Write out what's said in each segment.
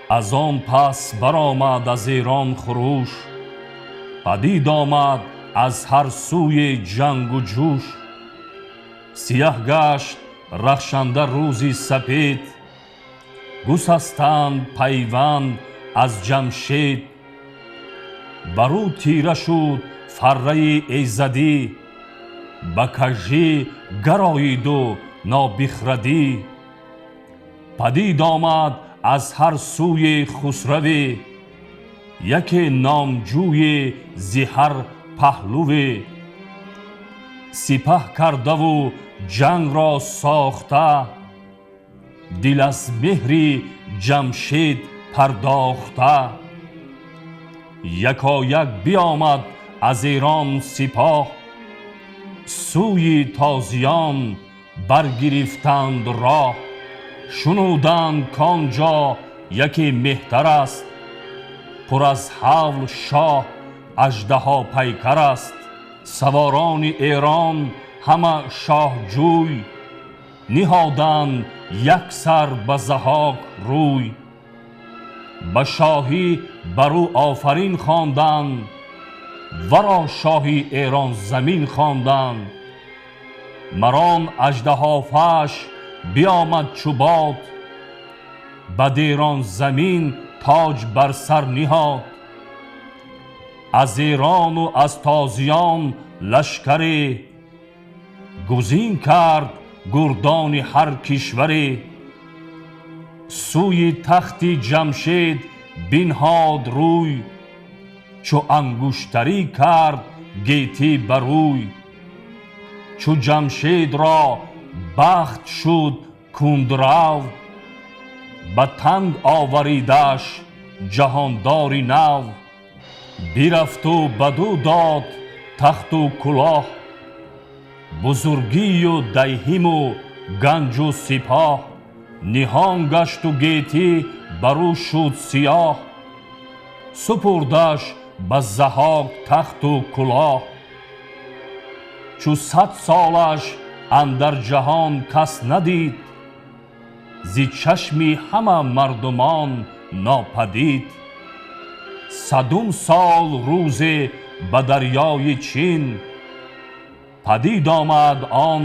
Аз он пас баромад аз Эрон хурӯш, падид омад аз ҳар сӯи ҷангу ҷӯш. Сиёҳ гашт рахшанда рӯзи сапед, гусастанд пайванд аз Ҷамшед. Бар ӯ тира шуд фарраи эзадӣ, ба кажӣ гароид ва нобихрадӣ. Падид омад аз ҳар сӯи хусравӣ, яке номҷӯй зи ҳар паҳлӯй. Сипаҳ карда ва ҷанг ро сохта, дил аз меҳри Ҷамшед пардохта. Якояк биёмад аз Эрон сипоҳ, сӯи тозиён баргирифтанд роҳ. Шунуданд к-он ҷо яке меҳтар аст, пур аз ҳавл шоҳ аждаҳопайкар аст. Саворони Эрон ҳама шоҳҷӯй, ниҳоданд яксар ба Заҳҳок рӯй. Ба шоҳӣ бар ӯ офарин хонданд, варо шоҳи Эрон замин хонданд. Мар он аждаҳофаш биёмад чу бод, бад Эрон замин тоҷ бар сар ниҳод. Аз Эрон ва аз тозиён лашкаре, гузин кард гардони ҳар кишваре. Сӯи тахти Ҷамшед бинҳод рӯй, чу ангуштарӣ кард гетӣ бар ӯй. Чу Ҷамшед ро бахт шуд кундрав, ба танг оваридаш ҷаҳондори нав. Бирафт ва бадӯ дод тахту кулоҳ, бузургӣ ва деҳем ва ганҷу сипоҳ. Ниҳон гашт ва гетӣ бар ӯ шуд сиёҳ, супурдаш ба Заҳҳок тахту кулоҳ. Чу 100 солаш андар ҷаҳон кас надид, зи чашми ҳама мардумон нопадид. 100 сол рӯзе ба дарёи Чин, падид омад он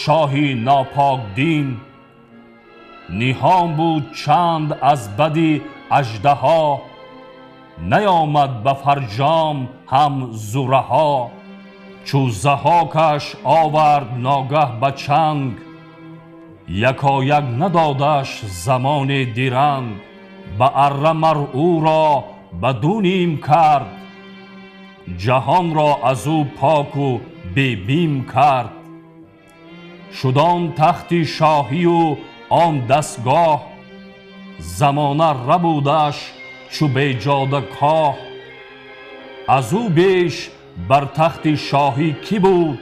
шоҳи нопок дин. Ниҳон буд чанд аз бади аждаҳо, наёмад ба фарҷом ҳам зӯраҳо. Чу Заҳҳокаш овард ногаҳ ба чанг, якояк надодаш замони диранг. Ба арра мар ӯро ба ду ним кард, ҷаҳонро аз ӯ пок ва бебим кард. Шуд он тахти шоҳӣ ва он дастгоҳ, замона рабудаш чу беҷода коҳ. Аз ӯ беш бар тахти шоҳӣ кӣ буд,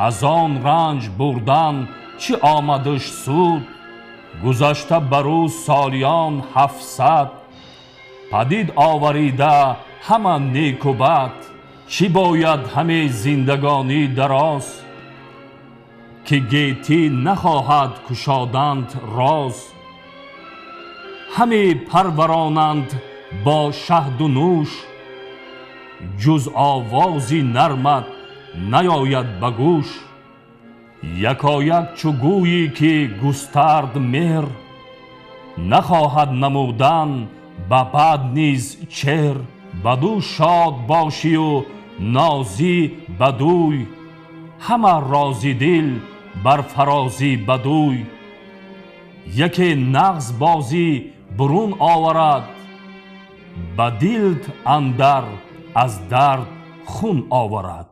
аз он ранҷ бурдан чӣ омадаш суд. Гузашта бар ӯ солиён 700, падид оварида ҳама неку бад. Чӣ бояд ҳама зиндагонӣ дароз, ки гетӣ нахоҳад кушоданд роз. Ҳама парваронанд бо шаҳду нӯш, ҷуз овози нармат наояд ба гӯш. Якояк чу гӯйӣ ки густард меҳр, нахоҳад намудан ба бад низ чеҳр. Бадӯ шод бошӣ ва нозӣ бадӯй, ҳама розӣ дил бар фарозӣ бадӯй. Яке нағз бозӣ бурун оварад, ба дилт андар аз дард хун оварад.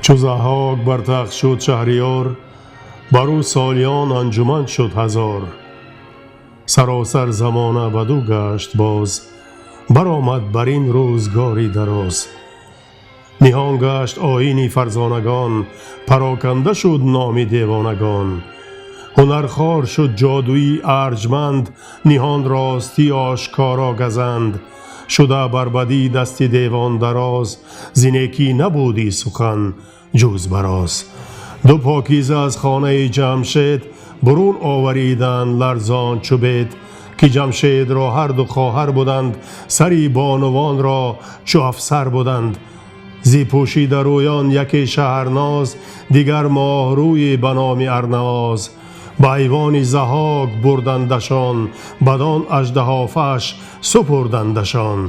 Чу Заҳҳок бар тахт шуд шаҳриёр, бар ӯ солиён анҷуман шуд ҳазор. Саросар замона бадӯ гашт боз, баромад бар ин рӯзгори дароз. Ниҳон гашт оини фарзонагон, пароканда шуд номи девонагон. Ҳунархор шуд ҷодуи арҷманд, ниҳон ростӣ ошкоро газанд. Шуда бар бадӣ дасти девон дароз, зи некӣ набудӣ сухан ҷуз бароз. Ду покиза аз хонаи Ҷамшед бурун овариданд ларзон чу бед, ки Ҷамшедро ҳар ду хоҳар буданд, сари бонувонро чу афсар буданд. Зи пӯшида рӯён яке Шаҳрноз, дигар моҳрӯй ба номи Арнавоз. Ба айвони Заҳҳок бурдандашон, бадон аждаҳофаш супурдандашон.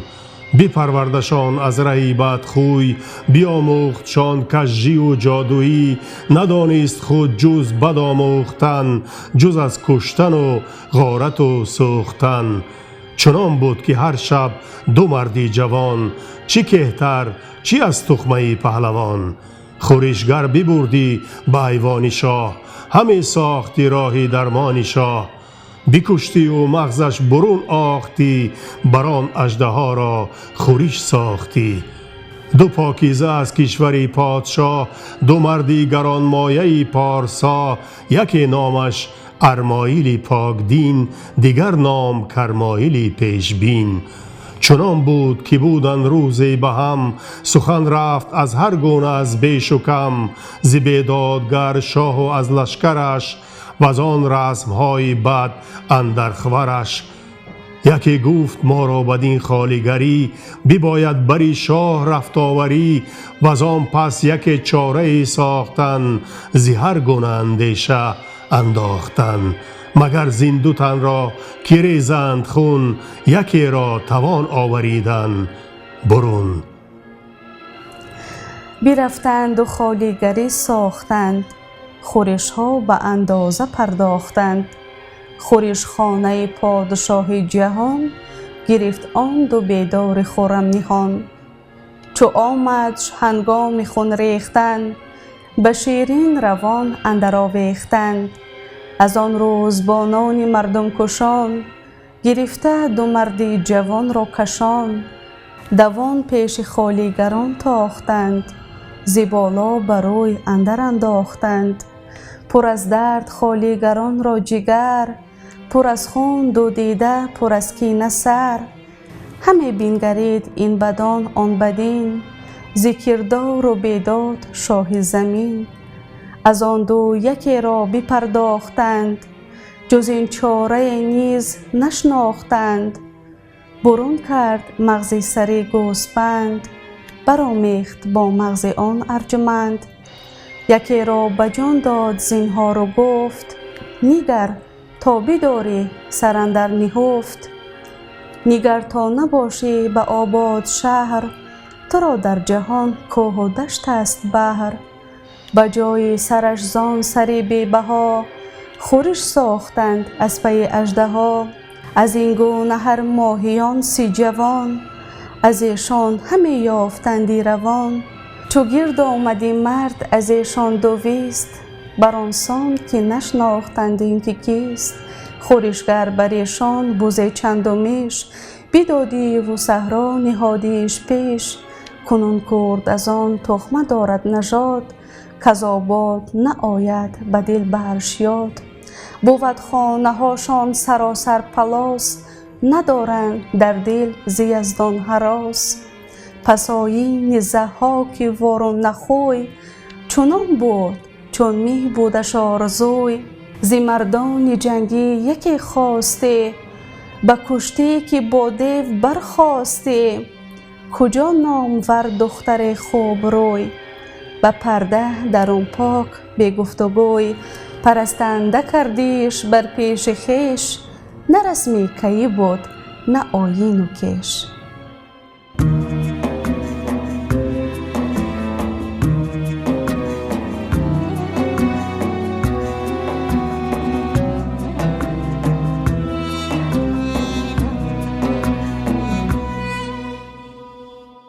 Бипарвардашон аз раҳи бадхӯй, биомӯхтшон кажживу ҷодуӣ. Надонист худ ҷуз бад омӯхтан, ҷуз аз куштану ғорату сӯхтан. Чунон буд ки ҳар шаб ду марди ҷавон, чӣ кеҳтар чӣ аз тухмаи паҳлавон. Хӯришгар бибурдӣ ба айвони шоҳ, ҳаме сохтӣ роҳи дармони шоҳ. Бикуштию мағзаш бурун охтӣ, бар он аждаҳоро хӯриш сохтӣ. Ду покиза аз кишвари подшоҳ, ду марди гаронмояи порсо, яке номаш Армоили покдин, дигар ном Кармоили пешбин. Чунон буд ки буданд рӯзе ба ҳам, сухан рафт аз ҳар гуна аз бешу кам. Зи бедодгар шоҳу аз лашкараш, ваз он расмҳои бад андар хвараш. Яке гуфт моро бадин холигарӣ, бибояд бари шоҳ рафтоварӣ. Ваз он пас яке чорае сохтан, зи ҳар гуна андеша андохтан. Магар зин ду танро ки резанд хун, якеро тавон оваридан бурун. Бирафтанду холигарӣ сохтанд, хӯришҳо ба андоза пардохтанд. Хӯришхонаи подшоҳи ҷаҳон гирифт он ду бедори хуррам ниҳон. Чу омадш ҳангоми хун рехтан, ба ширин равон андар овехтанд. Аз он рӯз бонони мардумкушон гирифта ду марди ҷавонро кашон. Давон пеши холигарон тохтанд, зи боло ба рӯй андар андохтанд. Пур аз дард холигаронро ҷигар, пур аз хун ду дида, пур аз кина сар. Ҳаме бингарид ин бадон он бадин, зи кирдору бедод шоҳи замин. Аз он ду якеро бипардохтанд, ҷуз ин чорае низ нашнохтанд. Бурун кард мағзи сари гӯспанд, баромехт бо мағзи он арҷуманд. Якеро ба ҷон дод зинҳору гуфт: нигар то бидорӣ сар андар ниҳуфт. Нигар то набошӣ ба обод шаҳр, туро дар ҷаҳон кӯҳу дашт аст баҳр. Ба ҷои сараш зон сари бебаҳо, хӯриш сохтанд аз пайи аждаҳо. Аз ин гуна ҳар моҳиён 30 ҷавон, аз эшон ҳаме ёфтанди равон. Чу гирд омади мард аз эшон 200, бар он сон ки нашнохтанд ин ки кист. Хӯришгар бар эшон бузе чанду меш, бидодиву саҳро ниҳодиш пеш. Кунун курд аз он тухма дорад нажод, каз обод наояд ба дил барш ёд. Бувад хонаҳошон саросар палос, надоранд дар дил зи яздон ҳарос. Пас оини Заҳҳоки вору нахӯй, чунон буд чун мебудаш орзуй. Зи мардони ҷангӣ яке хосте, ба куштӣ ки бо дев бархосте. Куҷо номвар духтаре хубрӯй, ба парда дарун пок бегуфтугӯй. Парастанда кардиш бар пеши хеш, на расми кайӣ буд, на оину кеш.